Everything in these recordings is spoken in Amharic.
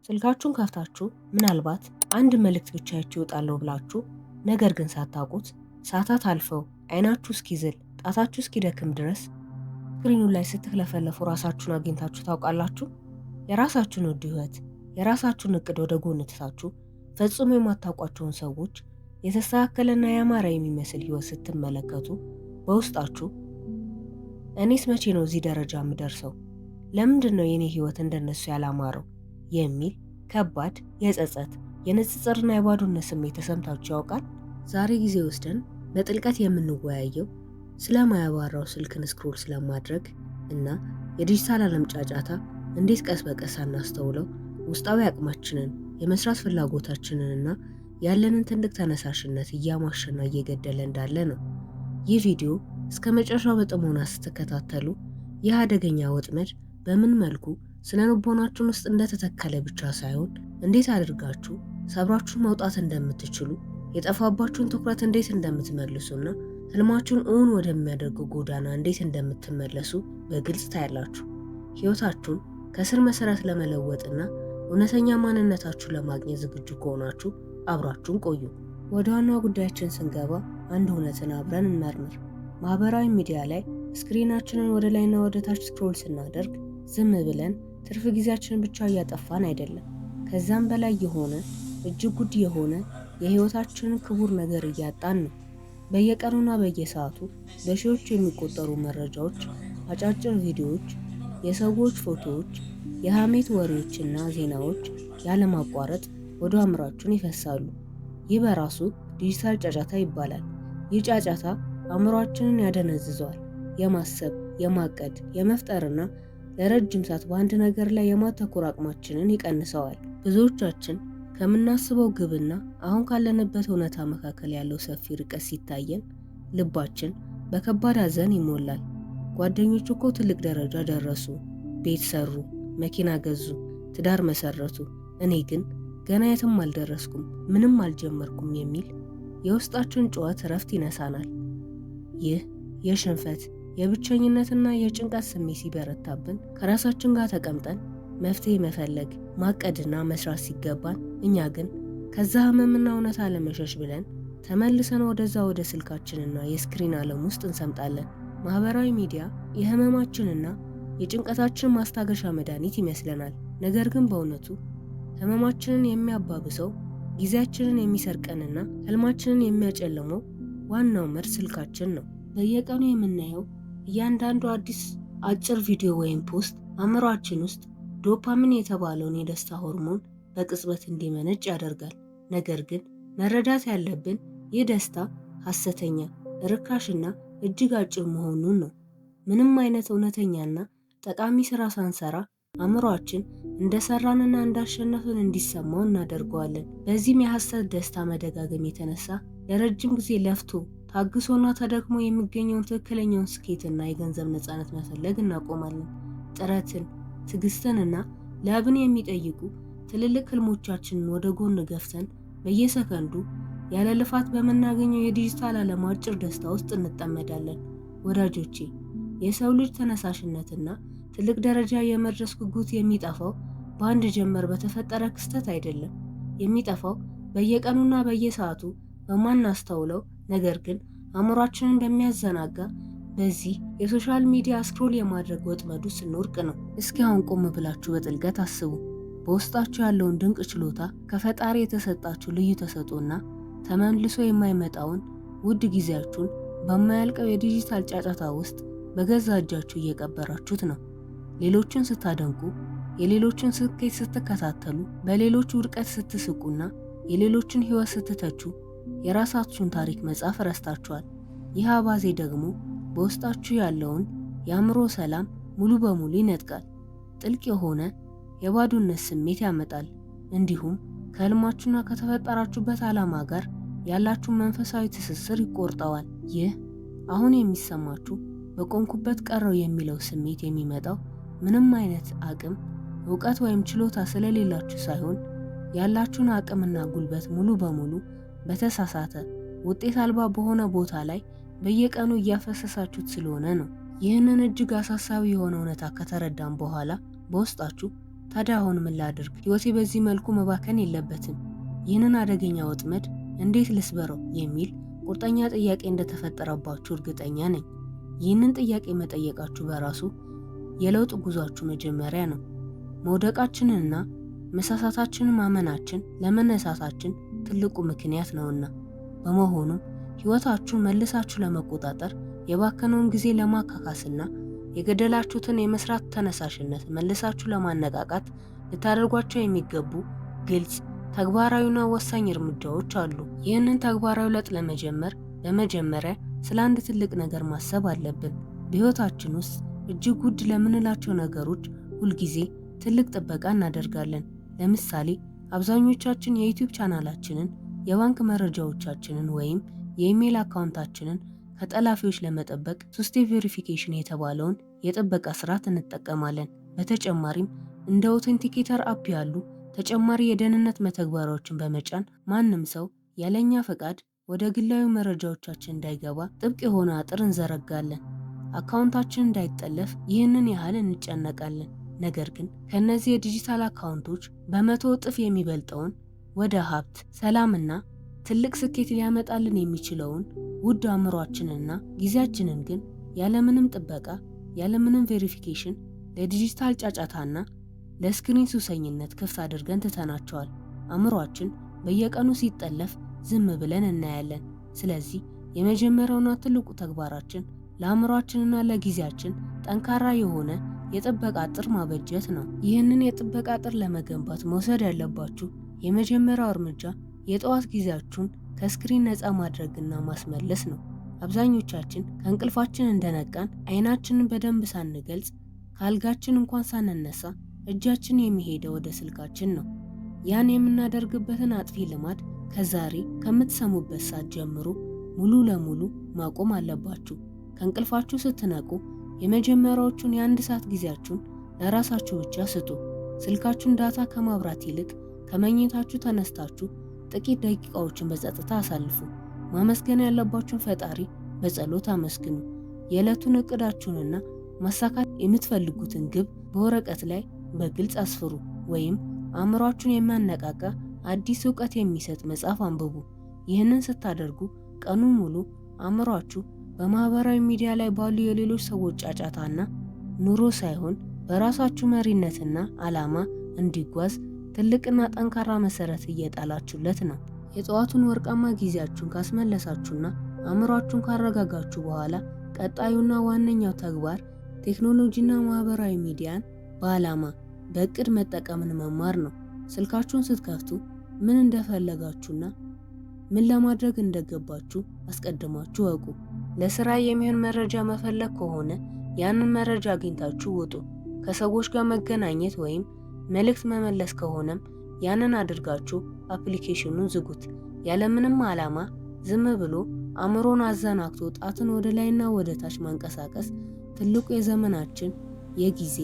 ስልካችሁን ከፍታችሁ ምናልባት አንድ መልእክት ብቻ አይቼ እወጣለሁ ብላችሁ፣ ነገር ግን ሳታውቁት ሰዓታት አልፈው አይናችሁ እስኪዝል፣ ጣታችሁ እስኪደክም ድረስ screen ኑ ላይ ስትክለፈለፉ ራሳችሁን አግኝታችሁ ታውቃላችሁ? የራሳችሁን ውድ ህይወት፣ የራሳችሁን እቅድ ወደ ጎን ትታችሁ ፈጽሞ የማታውቋቸውን ሰዎች የተስተካከለና ያማረ የሚመስል ህይወት ስትመለከቱ በውስጣችሁ እኔስ መቼ ነው እዚህ ደረጃ የምደርሰው? ለምንድን ነው የኔ ህይወት እንደነሱ ያላማረው? የሚል ከባድ የጸጸት፣ የንጽጽርና የባዶነት ስሜት ተሰምታችሁ ያውቃል? ዛሬ ጊዜ ወስደን በጥልቀት የምንወያየው ስለማያባራው ስልክን scroll ስለማድረግ እና የዲጂታል ዓለም ጫጫታ እንዴት ቀስ በቀስ ሳናስተውለው ውስጣዊ አቅማችንን፣ የመስራት ፍላጎታችንንና ያለንን ትልቅ ተነሳሽነት እያሟሸና እየገደለ እንዳለ ነው። ይህ ቪዲዮ እስከ መጨረሻው በጥሞና ስትከታተሉ ይህ አደገኛ ወጥመድ በምን መልኩ ስነ ልቦናችን ውስጥ እንደተተከለ ብቻ ሳይሆን እንዴት አድርጋችሁ ሰብራችሁ መውጣት እንደምትችሉ፣ የጠፋባችሁን ትኩረት እንዴት እንደምትመልሱና ህልማችሁን እውን ወደሚያደርገው ጎዳና እንዴት እንደምትመለሱ በግልጽ ታያላችሁ። ህይወታችሁን ከስር መሰረት ለመለወጥና እውነተኛ ማንነታችሁን ለማግኘት ዝግጁ ከሆናችሁ አብራችሁን ቆዩ። ወደ ዋናው ጉዳያችን ስንገባ አንድ እውነትን አብረን እንመርምር። ማህበራዊ ሚዲያ ላይ screen ኣችንን ወደ ላይና ወደ ታች scroll ስናደርግ ዝም ብለን ትርፍ ጊዜያችንን ብቻ እያጠፋን አይደለም። ከዛም በላይ የሆነ፣ እጅግ ውድ የሆነ የህይወታችንን ክቡር ነገር እያጣን ነው። በየቀኑና በየሰዓቱ በሺዎች የሚቆጠሩ መረጃዎች፣ አጫጭር ቪዲዮዎች፣ የሰዎች ፎቶዎች፣ የሐሜት ወሬዎችና ዜናዎች ያለማቋረጥ ወደ አእምሯችን ይፈሳሉ። ይህ በራሱ ዲጂታል ጫጫታ ይባላል። ይህ ጫጫታ አእምሯችንን ያደነዝዘዋል። የማሰብ፣ የማቀድ፣ የመፍጠርና ለረጅም ሰዓት በአንድ ነገር ላይ የማተኮር አቅማችንን ይቀንሰዋል። ብዙዎቻችን ከምናስበው ግብና አሁን ካለንበት እውነታ መካከል ያለው ሰፊ ርቀት ሲታየን ልባችን በከባድ ሐዘን ይሞላል። ጓደኞች እኮ ትልቅ ደረጃ ደረሱ፣ ቤት ሰሩ፣ መኪና ገዙ፣ ትዳር መሰረቱ፣ እኔ ግን ገና የትም አልደረስኩም፣ ምንም አልጀመርኩም የሚል የውስጣችን ጩኸት እረፍት ይነሳናል። ይህ የሽንፈት፣ የብቸኝነትና የጭንቀት ስሜት ሲበረታብን ከራሳችን ጋር ተቀምጠን መፍትሄ መፈለግ፣ ማቀድና መስራት ሲገባን እኛ ግን ከዛ ህመምና እውነታ ለመሸሽ ብለን ተመልሰን ወደዛ ወደ ስልካችንና የ screen ዓለም ውስጥ እንሰምጣለን። ማህበራዊ ሚዲያ የህመማችንና የጭንቀታችን ማስታገሻ መድኃኒት ይመስለናል። ነገር ግን በእውነቱ ህመማችንን የሚያባብሰው፣ ጊዜያችንን የሚሰርቀንና ህልማችንን የሚያጨልመው ዋናው መርዝ ስልካችን ነው። በየቀኑ የምናየው እያንዳንዱ አዲስ አጭር ቪዲዮ ወይም post አእምሯችን ውስጥ ዶፓሚን የተባለውን የደስታ ሆርሞን በቅጽበት እንዲመነጭ ያደርጋል። ነገር ግን መረዳት ያለብን ይህ ደስታ ሐሰተኛ፣ ርካሽና እጅግ አጭር መሆኑን ነው። ምንም አይነት እውነተኛና ጠቃሚ ስራ ሳንሰራ አእምሯችን እንደሰራንና እንዳሸነፍን እንዲሰማው እናደርገዋለን። በዚህም የሐሰት ደስታ መደጋገም የተነሳ ለረጅም ጊዜ ለፍቶ፣ ታግሶና ተደክሞ የሚገኘውን ትክክለኛውን ስኬትና የገንዘብ ነፃነት መፈለግ እናቆማለን። ጥረትን፣ ትዕግስትንና ላብን የሚጠይቁ ትልልቅ ህልሞቻችንን ወደ ጎን ገፍተን በየሰከንዱ ያለ ልፋት በምናገኘው የዲጂታል ዓለም አጭር ደስታ ውስጥ እንጠመዳለን። ወዳጆቼ፣ የሰው ልጅ ተነሳሽነትና ትልቅ ደረጃ የመድረስ ጉጉት የሚጠፋው በአንድ ጀንበር በተፈጠረ ክስተት አይደለም። የሚጠፋው በየቀኑና በየሰዓቱ በማናስተውለው ነገር ግን አእምሯችንን በሚያዘናጋ በዚህ የ social media scroll የማድረግ ወጥመዱ ስንወድቅ ነው። እስኪ አሁን ቆም ብላችሁ በጥልቀት አስቡ። በውስጣችሁ ያለውን ድንቅ ችሎታ፣ ከፈጣሪ የተሰጣችሁ ልዩ ተሰጥኦና ተመልሶ የማይመጣውን ውድ ጊዜያችሁን በማያልቀው የዲጂታል ጫጫታ ውስጥ በገዛ እጃችሁ እየቀበራችሁት ነው። ሌሎችን ስታደንቁ፣ የሌሎችን ስኬት ስትከታተሉ፣ በሌሎች ውድቀት ስትስቁና የሌሎችን ሕይወት ስትተቹ የራሳችሁን ታሪክ መጻፍ ረስታችኋል። ይህ አባዜ ደግሞ በውስጣችሁ ያለውን የአእምሮ ሰላም ሙሉ በሙሉ ይነጥቃል። ጥልቅ የሆነ የባዶነት ስሜት ያመጣል። እንዲሁም ከህልማችሁና ከተፈጠራችሁበት ዓላማ ጋር ያላችሁን መንፈሳዊ ትስስር ይቆርጠዋል። ይህ አሁን የሚሰማችሁ በቆምኩበት ቀረው የሚለው ስሜት የሚመጣው ምንም አይነት አቅም፣ እውቀት ወይም ችሎታ ስለሌላችሁ ሳይሆን ያላችሁን አቅምና ጉልበት ሙሉ በሙሉ በተሳሳተ፣ ውጤት አልባ በሆነ ቦታ ላይ በየቀኑ እያፈሰሳችሁት ስለሆነ ነው። ይህንን እጅግ አሳሳቢ የሆነ እውነታ ከተረዳን በኋላ በውስጣችሁ ታዲያ አሁን ምን ላድርግ? ሕይወቴ በዚህ መልኩ መባከን የለበትም። ይህንን አደገኛ ወጥመድ እንዴት ልስበረው? የሚል ቁርጠኛ ጥያቄ እንደተፈጠረባችሁ እርግጠኛ ነኝ። ይህንን ጥያቄ መጠየቃችሁ በራሱ የለውጥ ጉዟችሁ መጀመሪያ ነው። መውደቃችንንና መሳሳታችንን ማመናችን ለመነሳታችን ትልቁ ምክንያት ነውና። በመሆኑም ሕይወታችሁን መልሳችሁ ለመቆጣጠር፣ የባከነውን ጊዜ ለማካካስና የገደላችሁትን የመስራት ተነሳሽነት መልሳችሁ ለማነቃቃት ልታደርጓቸው የሚገቡ ግልጽ፣ ተግባራዊና ወሳኝ እርምጃዎች አሉ። ይህንን ተግባራዊ ለውጥ ለመጀመር በመጀመሪያ ስለ አንድ ትልቅ ነገር ማሰብ አለብን። በሕይወታችን ውስጥ እጅግ ውድ ለምንላቸው ነገሮች ሁልጊዜ ትልቅ ጥበቃ እናደርጋለን። ለምሳሌ አብዛኞቻችን የዩቲዩብ ቻናላችንን፣ የባንክ መረጃዎቻችንን ወይም የኢሜይል አካውንታችንን ከጠላፊዎች ለመጠበቅ two-step verification የተባለውን የጥበቃ ስርዓት እንጠቀማለን። በተጨማሪም እንደ authenticator app ያሉ ተጨማሪ የደህንነት መተግበሪያዎችን በመጫን ማንም ሰው ያለኛ ፈቃድ ወደ ግላዊ መረጃዎቻችን እንዳይገባ ጥብቅ የሆነ አጥር እንዘረጋለን። አካውንታችን እንዳይጠለፍ ይህንን ያህል እንጨነቃለን። ነገር ግን ከእነዚህ የዲጂታል አካውንቶች በ100 እጥፍ የሚበልጠውን ወደ ሀብት፣ ሰላምና ትልቅ ስኬት ሊያመጣልን የሚችለውን ውድ አእምሯችንና ጊዜያችንን ግን ያለምንም ጥበቃ፣ ያለምንም verification ለዲጂታል ጫጫታና ለ screen ሱሰኝነት ክፍት አድርገን ትተናቸዋል። አእምሯችን በየቀኑ ሲጠለፍ ዝም ብለን እናያለን። ስለዚህ የመጀመሪያውና ትልቁ ተግባራችን ለአእምሯችንና ለጊዜያችን ጠንካራ የሆነ የጥበቃ አጥር ማበጀት ነው። ይህንን የጥበቃ አጥር ለመገንባት መውሰድ ያለባችሁ የመጀመሪያው እርምጃ የጠዋት ጊዜያችሁን ከ screen ነፃ ማድረግና ማስመለስ ነው። አብዛኞቻችን ከእንቅልፋችን እንደነቃን አይናችንን በደንብ ሳንገልጽ፣ ከአልጋችን እንኳን ሳንነሳ እጃችን የሚሄደው ወደ ስልካችን ነው። ያን የምናደርግበትን አጥፊ ልማድ ከዛሬ ከምትሰሙበት ሰዓት ጀምሮ ሙሉ ለሙሉ ማቆም አለባችሁ። ከእንቅልፋችሁ ስትነቁ የመጀመሪያዎቹን የአንድ ሰዓት ጊዜያችሁን ለራሳችሁ ብቻ ስጡ። ስልካችሁን data ከማብራት ይልቅ ከመኝታችሁ ተነስታችሁ ጥቂት ደቂቃዎችን በጸጥታ አሳልፉ። ማመስገን ያለባችሁን ፈጣሪ በጸሎት አመስግኑ። የዕለቱን እቅዳችሁንና ማሳካት የምትፈልጉትን ግብ በወረቀት ላይ በግልጽ አስፍሩ ወይም አእምሯችሁን የሚያነቃቃ አዲስ እውቀት የሚሰጥ መጽሐፍ አንብቡ። ይህንን ስታደርጉ ቀኑን ሙሉ አእምሯችሁ በማህበራዊ ሚዲያ ላይ ባሉ የሌሎች ሰዎች ጫጫታና ኑሮ ሳይሆን በራሳችሁ መሪነትና ዓላማ እንዲጓዝ ትልቅና ጠንካራ መሰረት እየጣላችሁለት ነው። የጠዋቱን ወርቃማ ጊዜያችሁን ካስመለሳችሁና አእምሯችሁን ካረጋጋችሁ በኋላ ቀጣዩና ዋነኛው ተግባር ቴክኖሎጂና ማህበራዊ ሚዲያን በዓላማ፣ በእቅድ መጠቀምን መማር ነው። ስልካችሁን ስትከፍቱ ምን እንደፈለጋችሁና ምን ለማድረግ እንደገባችሁ አስቀድማችሁ እወቁ። ለስራ የሚሆን መረጃ መፈለግ ከሆነ ያንን መረጃ አግኝታችሁ ውጡ። ከሰዎች ጋር መገናኘት ወይም መልእክት መመለስ ከሆነም ያንን አድርጋችሁ አፕሊኬሽኑን ዝጉት። ያለምንም ዓላማ ዝም ብሎ አእምሮን አዘናግቶ ጣትን ወደ ላይና ወደ ታች ማንቀሳቀስ ትልቁ የዘመናችን የጊዜ፣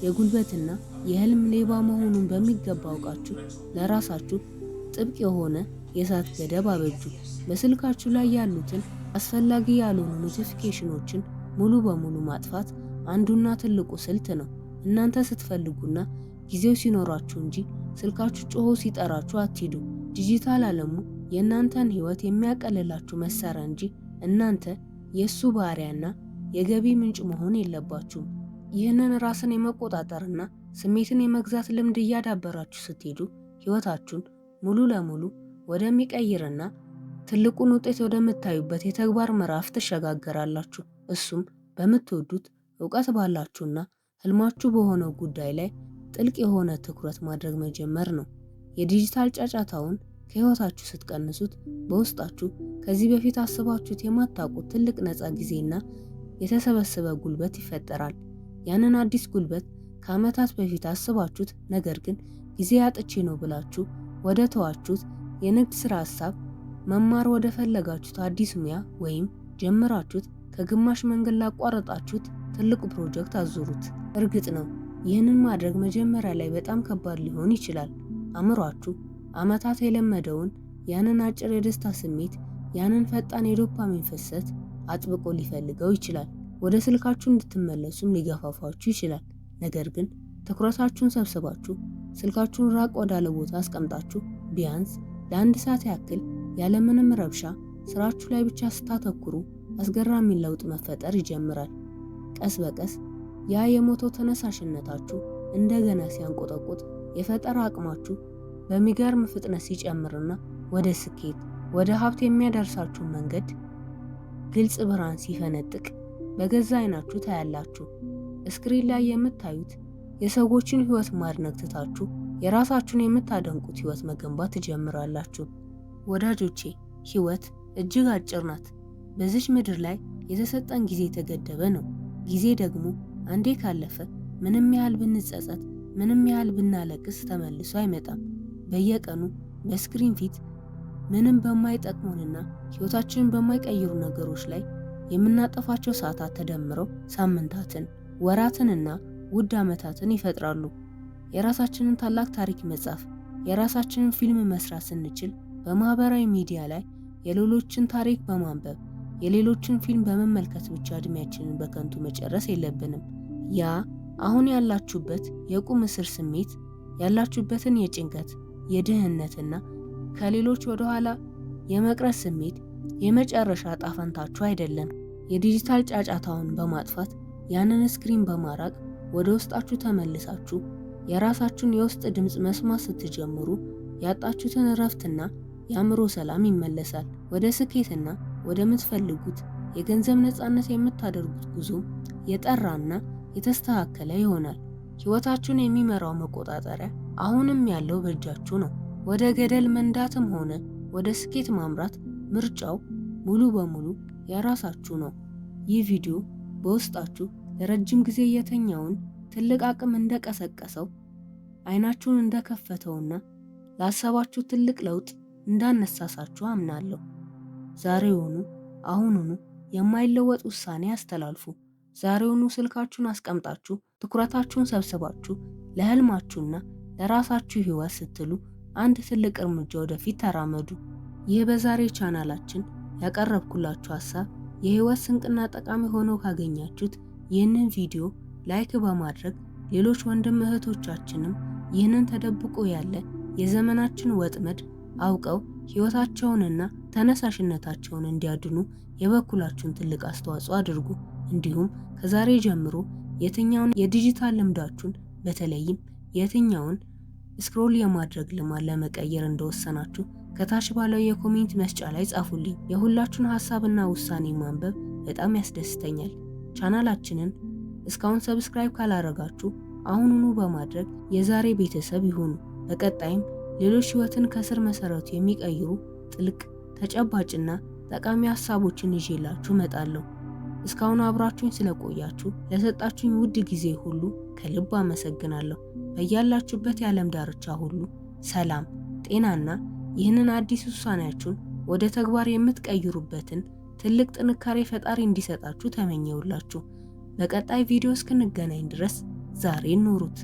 የጉልበትና የህልም ሌባ መሆኑን በሚገባ አውቃችሁ ለራሳችሁ ጥብቅ የሆነ የሰዓት ገደብ አበጁ። በስልካችሁ ላይ ያሉትን አስፈላጊ ያልሆኑ notification ኦችን ሙሉ በሙሉ ማጥፋት አንዱና ትልቁ ስልት ነው። እናንተ ስትፈልጉና ጊዜው ሲኖራችሁ እንጂ ስልካችሁ ጮሆ ሲጠራችሁ አትሂዱ። ዲጂታል ዓለሙ የእናንተን ህይወት የሚያቀልላችሁ መሳሪያ እንጂ እናንተ የእሱ ባሪያና የገቢ ምንጭ መሆን የለባችሁም። ይህንን ራስን የመቆጣጠርና ስሜትን የመግዛት ልምድ እያዳበራችሁ ስትሄዱ ህይወታችሁን ሙሉ ለሙሉ ወደሚቀይርና ትልቁን ውጤት ወደምታዩበት የተግባር ምዕራፍ ትሸጋገራላችሁ። እሱም በምትወዱት፣ እውቀት ባላችሁና ህልማችሁ በሆነው ጉዳይ ላይ ጥልቅ የሆነ ትኩረት ማድረግ መጀመር ነው። የዲጂታል ጫጫታውን ከህይወታችሁ ስትቀንሱት በውስጣችሁ ከዚህ በፊት አስባችሁት የማታውቁት ትልቅ ነፃ ጊዜና የተሰበሰበ ጉልበት ይፈጠራል። ያንን አዲስ ጉልበት ከዓመታት በፊት አስባችሁት ነገር ግን ጊዜ አጥቼ ነው ብላችሁ ወደ ተዋችሁት የንግድ ስራ ሀሳብ፣ መማር ወደ ፈለጋችሁት አዲስ ሙያ ወይም ጀምራችሁት ከግማሽ መንገድ ላቋረጣችሁት ትልቁ ፕሮጀክት አዙሩት። እርግጥ ነው ይህንን ማድረግ መጀመሪያ ላይ በጣም ከባድ ሊሆን ይችላል። አእምሯችሁ ዓመታት የለመደውን ያንን አጭር የደስታ ስሜት፣ ያንን ፈጣን የዶፓሚን ፍሰት አጥብቆ ሊፈልገው ይችላል። ወደ ስልካችሁ እንድትመለሱም ሊገፋፋችሁ ይችላል። ነገር ግን ትኩረታችሁን ሰብስባችሁ ስልካችሁን ራቅ ወዳለ ቦታ አስቀምጣችሁ ቢያንስ ለአንድ ሰዓት ያክል ያለምንም ረብሻ ስራችሁ ላይ ብቻ ስታተኩሩ አስገራሚ ለውጥ መፈጠር ይጀምራል። ቀስ በቀስ ያ የሞተው ተነሳሽነታችሁ እንደገና ሲያንቆጠቁጥ፣ የፈጠራ አቅማችሁ በሚገርም ፍጥነት ሲጨምርና ወደ ስኬት፣ ወደ ሀብት የሚያደርሳችሁን መንገድ ግልጽ ብርሃን ሲፈነጥቅ በገዛ አይናችሁ ታያላችሁ። Screen ላይ የምታዩት የሰዎችን ህይወት ማድነቅ ትታችሁ የራሳችሁን የምታደንቁት ህይወት መገንባት ትጀምራላችሁ። ወዳጆቼ፣ ህይወት እጅግ አጭር ናት። በዚች ምድር ላይ የተሰጠን ጊዜ የተገደበ ነው። ጊዜ ደግሞ አንዴ ካለፈ ምንም ያህል ብንጸጸት፣ ምንም ያህል ብናለቅስ ተመልሶ አይመጣም። በየቀኑ በ screen ፊት ምንም በማይጠቅሙንና ህይወታችንን በማይቀይሩ ነገሮች ላይ የምናጠፋቸው ሰዓታት ተደምረው ሳምንታትን፣ ወራትንና ውድ ዓመታትን ይፈጥራሉ። የራሳችንን ታላቅ ታሪክ መጻፍ፣ የራሳችንን ፊልም መስራት ስንችል በማህበራዊ ሚዲያ ላይ የሌሎችን ታሪክ በማንበብ፣ የሌሎችን ፊልም በመመልከት ብቻ እድሜያችንን በከንቱ መጨረስ የለብንም። ያ አሁን ያላችሁበት የቁም እስር ስሜት፣ ያላችሁበትን የጭንቀት፣ የድህነትና ከሌሎች ወደኋላ የመቅረት ስሜት የመጨረሻ እጣ ፈንታችሁ አይደለም። የዲጂታል ጫጫታውን በማጥፋት፣ ያንን screen በማራቅ ወደ ውስጣችሁ ተመልሳችሁ የራሳችሁን የውስጥ ድምፅ መስማት ስትጀምሩ ያጣችሁትን እረፍትና የአእምሮ ሰላም ይመለሳል። ወደ ስኬትና ወደምትፈልጉት የገንዘብ ነፃነት የምታደርጉት ጉዞ የጠራና የተስተካከለ ይሆናል። ህይወታችሁን የሚመራው መቆጣጠሪያ አሁንም ያለው በእጃችሁ ነው። ወደ ገደል መንዳትም ሆነ ወደ ስኬት ማምራት ምርጫው ሙሉ በሙሉ የራሳችሁ ነው። ይህ ቪዲዮ በውስጣችሁ ለረጅም ጊዜ የተኛውን ትልቅ አቅም እንደቀሰቀሰው፣ አይናችሁን እንደከፈተውና ላሰባችሁ ትልቅ ለውጥ እንዳነሳሳችሁ አምናለሁ። ዛሬውኑ፣ አሁኑኑ የማይለወጥ ውሳኔ አስተላልፉ። ዛሬውኑ ስልካችሁን አስቀምጣችሁ ትኩረታችሁን ሰብስባችሁ ለህልማችሁና ለራሳችሁ ህይወት ስትሉ አንድ ትልቅ እርምጃ ወደፊት ተራመዱ። ይህ በዛሬ ቻናላችን ያቀረብኩላችሁ ሀሳብ የህይወት ስንቅና ጠቃሚ ሆኖ ካገኛችሁት ይህንን ቪዲዮ like በማድረግ ሌሎች ወንድም እህቶቻችንም ይህንን ተደብቆ ያለ የዘመናችን ወጥመድ አውቀው ህይወታቸውንና ተነሳሽነታቸውን እንዲያድኑ የበኩላችሁን ትልቅ አስተዋጽኦ አድርጉ። እንዲሁም ከዛሬ ጀምሮ የትኛውን የዲጂታል ልምዳችሁን፣ በተለይም የትኛውን scroll የማድረግ ልማድ ለመቀየር እንደወሰናችሁ ከታች ባለው የ comment መስጫ ላይ ጻፉልኝ። የሁላችሁን ሀሳብና ውሳኔ ማንበብ በጣም ያስደስተኛል። ቻናላችንን እስካሁን subscribe ካላረጋችሁ አሁኑኑ በማድረግ የዛሬ ቤተሰብ ይሁኑ። በቀጣይም ሌሎች ህይወትን ከስር መሰረቱ የሚቀይሩ ጥልቅ፣ ተጨባጭና ጠቃሚ ሀሳቦችን ይዤላችሁ እመጣለሁ። እስካሁን አብራችሁኝ ስለቆያችሁ፣ ለሰጣችሁኝ ውድ ጊዜ ሁሉ ከልብ አመሰግናለሁ። በያላችሁበት የዓለም ዳርቻ ሁሉ ሰላም፣ ጤናና ይህንን አዲስ ውሳኔያችሁን ወደ ተግባር የምትቀይሩበትን ትልቅ ጥንካሬ ፈጣሪ እንዲሰጣችሁ ተመኘሁላችሁ። በቀጣይ ቪዲዮ እስክንገናኝ ድረስ ዛሬ ኑሩት።